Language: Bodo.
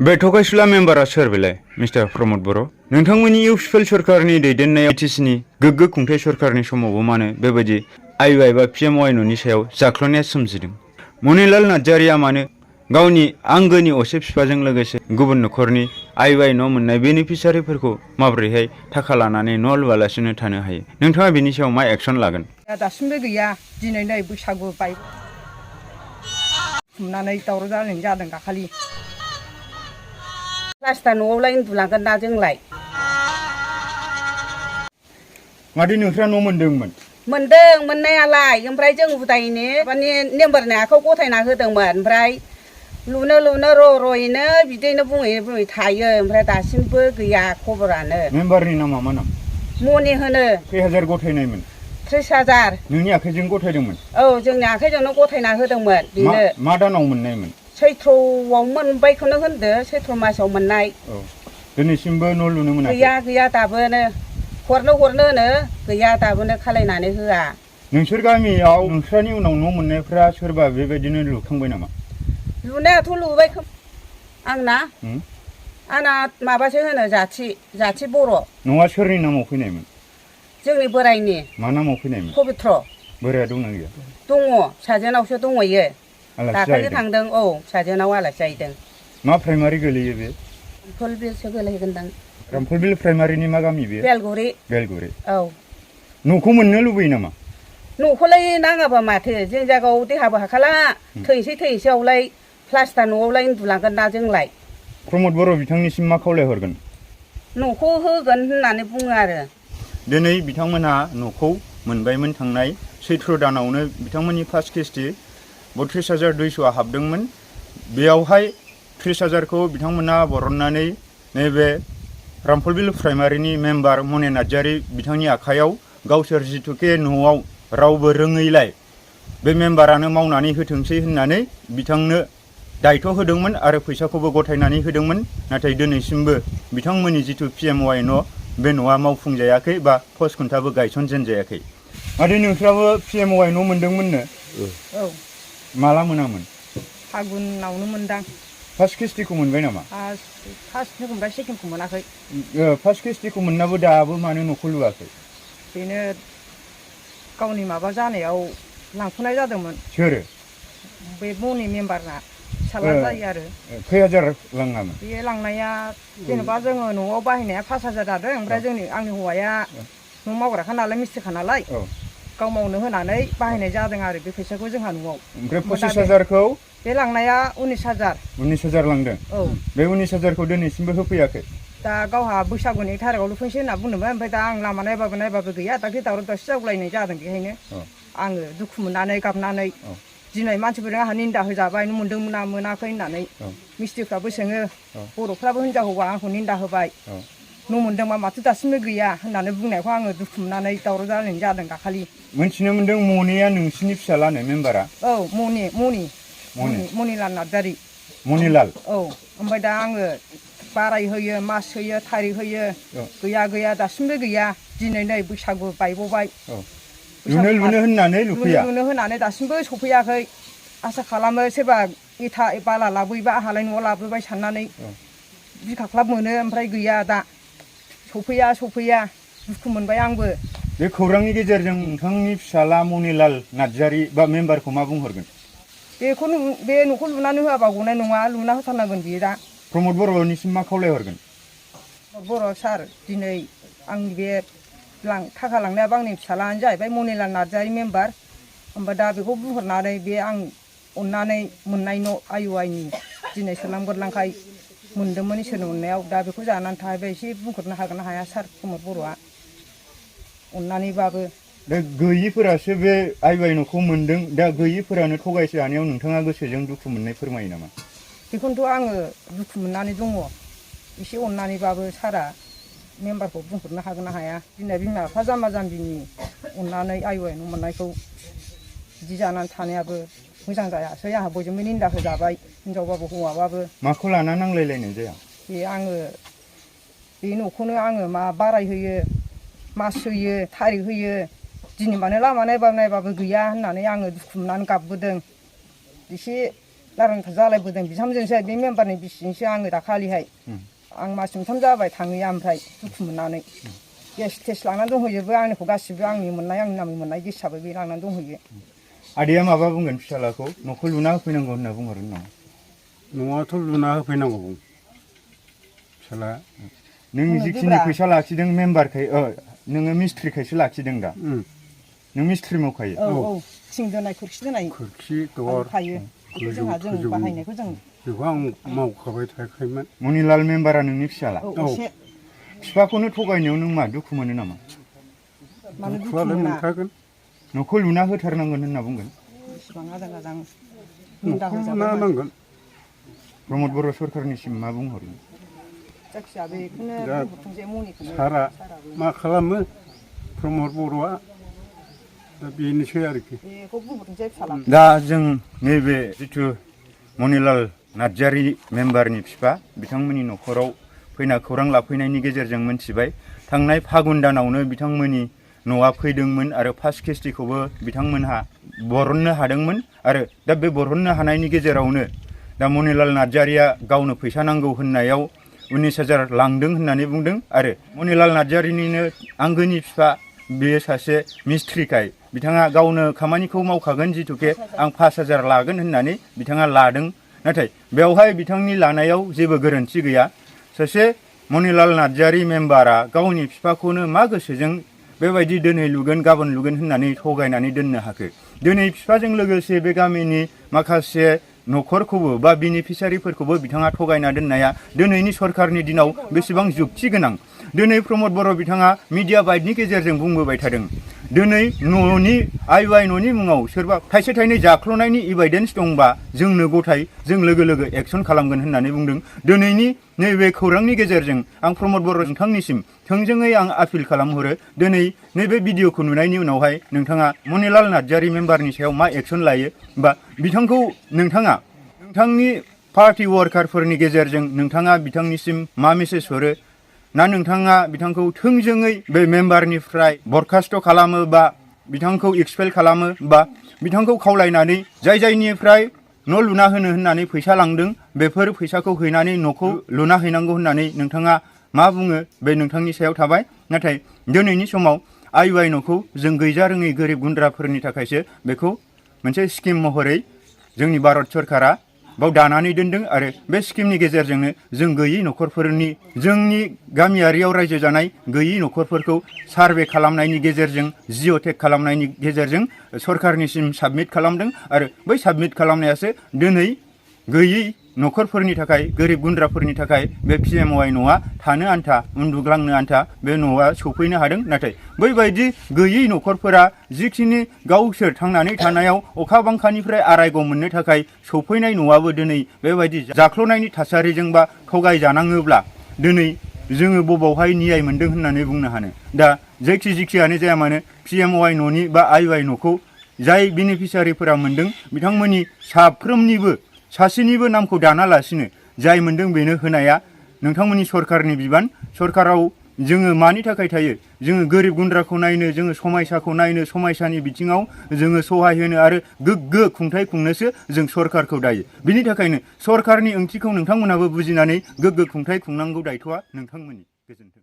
बे थगायसुला मेम्बारा सोर बेलाय मिस्टार प्रमद बर' नोंथांमोननि इउपिपिएल सरकारनि दैदेननायाव टिसिनि गोग्गो खुंथाय सरकारनि समावबो मानो बेबायदि आइवाइ बा पिएमअवाइन'नि सायाव जाख्ल'नाया सोमजिदों मनिलाल नार्जारिया मानो गावनि आंगोनि असे बिफाजों लोगोसे गुबुन न'खरनि आइवाइ न' मोननाय बेनिफिसियारिफोरखौ माबोरैहाय थाखा लानानै न' लुवालासिनो थानो हायो नोंथाङा बेनि सायाव मा एक्सन लागोन दासिमबो गैया दिनै नै बैसागु बाय खुमनानै दावराव जानाय जादों दाखालि प्लास्टार न'आवलाय उन्दुलांगोन ना जोंलाय मादै नोंस्रा न' मोनदोंमोन मोनदों मोननायालाय ओमफ्राय जों उदायनि माने नेम्बारनि आखायाव गथायना होदोंमोन ओमफ्राय लुनो र'यैनो बिदिनो बुङै थायो ओमफ्राय दासिमबो गैया खबरानो मेम्बारनि नामा मा नाम मनि होनो खै हाजार गथायनायमोन 30,000 नोंनि आखाइजों गथायदोंमोन औ जोंनि आखाइजोंनो गथायना होदोंमोन बेनो मा दानाव मोननायमोन सैथ्रआव मोनबायखौनो होनदो सैथ्र मासाव मोननाय औ दिनैसिमबो न' लुनो मोनाखै गैया दाबोनो हरनो होनो गैया दाबोनो खालायनानै होआ नोंसोर गामियाव नोंस्रानि उनाव न' मोननायफ्रा सोरबा बेबायदिनो लुखांबाय नामा लुनायाथ' लुबाय आंना माबासो होनो जाथि बर' न'आ सोरनि नामाव फैनायमोन जोंनि बोरायनि मा नामाव फैनायमोन पबित्र बोराया दंना गैया दङ फिसाजोनावसो दंहैयो आलासि दाखालि जाहैदों थांदों औ फिसाजोनाव आलासि जाहैदों मा प्राइमारि गोलैयो बे रामफलबिलसो गोलैगोनदां रामफलबिल प्राइमारिनि मा गामि बे बेलगुरि औ न'खौ मोननो लुबैयो नामा न'खौलाय नाङाबा माथो जों जायगायाव देहाबो हाखाला थैनोसैयावलाय प्लास्टार न'आवलाय उन्दुलांगोन ना जोंलाय प्रमद बर' बिथांनिसिम मा खावलायहरगोन न'खौ होगोन होननानै बुङो आरो दिनै बिथांमोनहा न'खौ मोनबायमोन थांनाय सैथ्र दानावनो बिथांमोननि फार्स्ट किस्ति 32,200 हाबदोंमोन बेयावहाय 30,000खौ बिथांमोना बरननानै नैबे रामफलबिल प्राइमारिनि मेम्बार मनि नार्जारि बिथांनि आखायाव गावसोर जिथुके न'आव रावबो रोङैलाय बे मेम्बारानो मावनानै होथोंसै होननानै बिथांनो दायथ' होदोंमोन आरो फैसाखौबो गथायनानै होदोंमोन नाथाय दिनैसिमबो बिथांमोननि जिथु पिएमअवाइ न' बे न'आ मावफुंजायाखै बा पस्ट खुन्थाबो गायसनजेनजायाखै आरो नोंस्राबो पिएमअवाइ न' मोनदोंमोननो औ माला मोनामोन फागुनावनो मोनदां फार्स्ट किस्तिखौ मोनबाय नामा फार्स्टखौ मोनबाय सेकेन्डखौ मोनाखै फार्स्ट किस्तिखौ मोननाबो दाबो मानो न'खौ लुवाखै बेनो गावनि माबा जानायाव लांथ'नाय जादोंमोन सोरो बे मनि मेम्बारना फिसाला जायो आरो खै हाजार लाङामोन बे लांनाया जेनेबा जोङो न'आव बाहायनाया 5,000 जादों ओमफ्राय आंनि हौवाया न' मावग्राखा नालाय मिस्ट्रिखा नालाय गाव मावनो होनानै बाहायनाय जादों आरो बे फैसाखौ जोंहा न'आव ओमफ्राय 25,000खौ बे लांनाया 19,000 लांदों औ बे 19,000खौ दिनैसिमबो होफैयाखै दा गावहा बैसागुनि 1 थारिखआव लुफैनोसै होनना बुंदोंमोन ओमफ्राय दा आं लामा नायबाबो गैया दाख्लै दावराव दावसि जागुलायनाय जादों बेहायनो आङो दुखु मोननानै गाबनानै दिनै मानसिफोरजों आंहा निन्दा होजाबाय न' मोन्दों मोनाखै होननानै मिस्ट्रिफ्राबो सोङो बर'फ्राबो हिनजाव हौवा आंखौ निन्दा होबाय न' मोन्दोंबा माथो दासिमबो गैया होननानै बुंनायखौ आङो दुखु मोननानै दावराव जानाय जादों दाखालि मोनथिनो मोन्दों मनिया नोंसिनि फिसालानो मेम्बारा औ मनिलाल नार्जारि मनिलाल औ ओमफ्राय दा आङो बाराय होयो मास होयो थारिख होयो गैया दासिमबो गैया दिनै नै बैसागु बायबावबाय लुनो होननानै दासिमबो सफैयाखै आसा खालामो सोरबा इथा बाला लाबोयोबा आहालाय न'आव लाबोबाय साननानै बिखाख्लाब मोनो ओमफ्राय गैया दा सफैया दुखु मोनबाय आंबो बे खौरांनि गेजेरजों नोंथांनि फिसाला मनिलाल नार्जारि बा मेम्बारखौ मा बुंहरगोन बे न'खौ लुनानै होआबा गनाय नङा लुना होथारनांगोन बियो दा प्रमद बर'निसिम मा खावलायहरगोन बर' सार दिनै आंनि बे थाखा लांनायाबो आंनि फिसालायानो जाहैबाय मनिलाल नार्जारि मेम्बार ओमफ्राय दा बेखौ बुंहरनानै बे आं अननानै मोननाय न' आइवाइनि दिनै सोरलां बोरलांखाय मोन्दोंमोन इसोरनि अननायाव दा बेखौ जानानै थाहैबाय एसे बुंहरनो हागोन ना हाया सार प्रमद बर'आ अननानैबाबो दा गैयिफोरासो बे आइवाइ न'खौ मोन्दों दा गैयिफोरानो थगायसो जानायाव नोंथाङा गोसोजों दुखु मोननाय फोरमायो नामा बेखौनोथ' आङो दुखु मोननानै दङ एसे अननानैबाबो सारा मेम्बारखौ बुंहरनो हागोन ना हाया दिनै बिमा बिफा जाम्बा जाम्बिनि अननानै आइवाइ न' मोननायखौ बिदि जानानै थानायाबो मोजां जायासै आंहा बयजोंबो निन्दा होजाबाय हिनजावबाबो हौवाबाबो माखौ लाना नांलायलायनाय जाया बे न'खौनो आङो बाराय होयो मास होयो थारिख होयो दिनै मानो लामा नायबाबो गैया होननानै आङो दुखु मोननानै गाबबोदों एसे लारांथा जालायबोदों बिहामजोंसो बे मेम्बारनि बिसिजोंसो आङो दाखालिहाय आं मास मोनथाम जाबाय थाङैया ओमफ्राय दुखु मोननानै गेस टेस्ट लानानै दंहैजोबो आंनिखौ गासिबो आंनि मोननाय आंनि नामै मोननाय गेसाबो बे लांनानै दंहैयो आदैया माबा बुंगोन फिसालाखौ न'खौ लुना होफैनांगौ होनना बुंहरो नामा न'आथ' लुना होफैनांगौ फिसाला नों जिखिनि फैसा लाखिदों मेम्बारखाय नोङो मिस्ट्रिखायसो लाखिदों दा नों मिस्ट्रि मावखायो औ थिं दोनाय खोरखि दोनाय खोरखि दर खायो जोंहा जों बाहायनायखौ जों बेखौ आं मावखाबाय थायाखैमोन मनिलाल मेम्बारा नोंनि फिसाला एसे बिफाखौनो थगायनायाव नों मा दुखु मोनो नामा मानो दुखु दुखुआलाय मोना मोनखागोन न'खौ लुना होथारनांगोन होनना बुंगोन बेसेबां आजां गाजां न'खौ लुना नांगोन प्रमद बर' सरखारनिसिम मा बुंहरो जायखिया बेखौनो दा बुंहरथोंसै मनिखौनो सारा मा खालामो प्रमद बर'आ दा बेनोसै आरोखि बेखौ बुंहरथोंसै फिसाला दा जों नैबे जिथु मनिलाल नार्जारि मेम्बारनि बिफा बिथांमोननि न'खराव फैना खौरां लाफैनायनि गेजेरजों मोनथिबाय थांनाय फागुन दानावनो बिथांमोननि न'आ फैदोंमोन आरो फार्स्ट किस्तिखौबो बिथांमोनहा बरननो हादोंमोन आरो दा बे बरननो हानायनि गेजेरावनो दा मनिलाल नार्जारिया गावनो फैसा नांगौ होननायाव 19,000 लांदों होननानै बुंदों आरो मनिलाल नार्जारिनिनो आंगोनि बिफा बेयो सासे मिस्ट्रिखाय बिथाङा गावनो खामानिखौ मावखागोन जिथुके आं 5,000 लागोन होननानै बिथाङा लादों नाथाय बेवहाय बिथांनि लानायाव जेबो गोरोन्थि गैया सासे मनिलाल नार्जारि मेम्बारा गावनि बिफाखौनो मा गोसोजों बेबायदि दिनै लुगोन गाबोन लुगोन होननानै थगायनानै दोननो हाखो दिनै बिफाजों लोगोसे बे गामिनि माखासे न'खरखौबो बा बेनिफिसारिफोरखौबो बिथाङा थगायना दोननाया दिनैनि सरखारनि दिनाव बेसेबां जुक्ति गोनां दिनै प्रमद बर' बिथाङा मिडिया बाइटनि गेजेरजों बुंबोबाय थादों दिनै न'नि आइ न'नि मुङाव सोरबा थाइसे थाइनै जाख्ल'नायनि इभिडेन्स दंबा जोंनो गथाय जों लोगो लोगो एक्सन खालामगोन होननानै बुंदों दिनैनि नैबे खौरांनि गेजेरजों आं प्रमद बर' नोंथांनिसिम थोंजोङै आं आपिल खालामहरो दिनै नैबे भिडिअखौ नुनायनि उनावहाय नोंथाङा मनिलाल नार्जारि मेम्बारनि सायाव मा एक्सन लायो बा बिथांखौ नोंथाङा नोंथांनि पार्टि वार्कारफोरनि गेजेरजों नोंथाङा बिथांनिसिम मा मेसेज हरो ना नोंथाङा बिथांखौ थोंजोङै बे मेम्बारनिफ्राय बरखास्त खालामो बा बिथांखौ एक्सपेल खालामो बा बिथांखौ खावलायनानै जायनिफ्राय न' लुना होनो होननानै फैसा लांदों बेफोर फैसाखौ हैनानै न'खौ लुना हैनांगौ होननानै नोंथाङा मा बुङो बे नोंथांनि सायाव थाबाय नाथाय दिनैनि समाव आइ न'खौ जों गैजा रोङै गोरिब गुन्द्राफोरनि थाखायसो बेखौ मोनसे स्किम महरै जोंनि भारत सरकारा बाव दानानै दोनदों आरो बे स्किमनि गेजेरजोंनो जों गैयै न'खरफोरनि जोंनि गामियारियाव रायजो जानाय गैयै न'खरफोरखौ सार्भे खालामनायनि गेजेरजों जिअ'टेक खालामनायनि गेजेरजों सरकारनिसिम साबमिट खालामदों आरो बै साबमिट खालामनायासो दिनै गैयै न'खरफोरनि थाखाय गोरिब गुन्द्राफोरनि थाखाय बे PMOI न'आ थानो आन्था उन्दुग्लांनो आन्था बे न'आ सौफैनो हादों नाथाय बैबायदि गैयै न'खरफोरा जिखिनि गावसोर थांनानै थानायाव अखा बांखानिफ्राय आरायग' मोननो थाखाय सौफैनाय न'आबो दिनै बेबायदि जाख्ल'नायनि थासारिजों बा थगायजानाङोब्ला दिनै जोङो बबावहाय नियाय मोन्दों होननानै बुंनो हानो दा जेखियानो जाया मानो PMOI न'नि बा आइ न'खौ जाय बेनिफिसारिफोरा मोन्दों बिथांमोननि साफ्रोमनिबो सासेनिबो नामखौ दानालासिनो जाय मोन्दों बेनो होनाया नोंथांमोननि सरकारनि बिबान सरकाराव जोङो मानि थाखाय थायो जोङो गोरिब गुन्द्राखौ नायनो जोङो समायसाखौ नायनो समायसानि बिथिङाव जोङो सहाय होनो आरो गोग्गो खुंथाय खुंनोसो जों सरकारखौ दायो बिनि थाखायनो सरकारनि ओंथिखौ नोंथांमोनहाबो बुजिनानै गोग्गो खुंथाय खुंनांगौ दायथ'आ नोंथांमोननि गोजोन्थों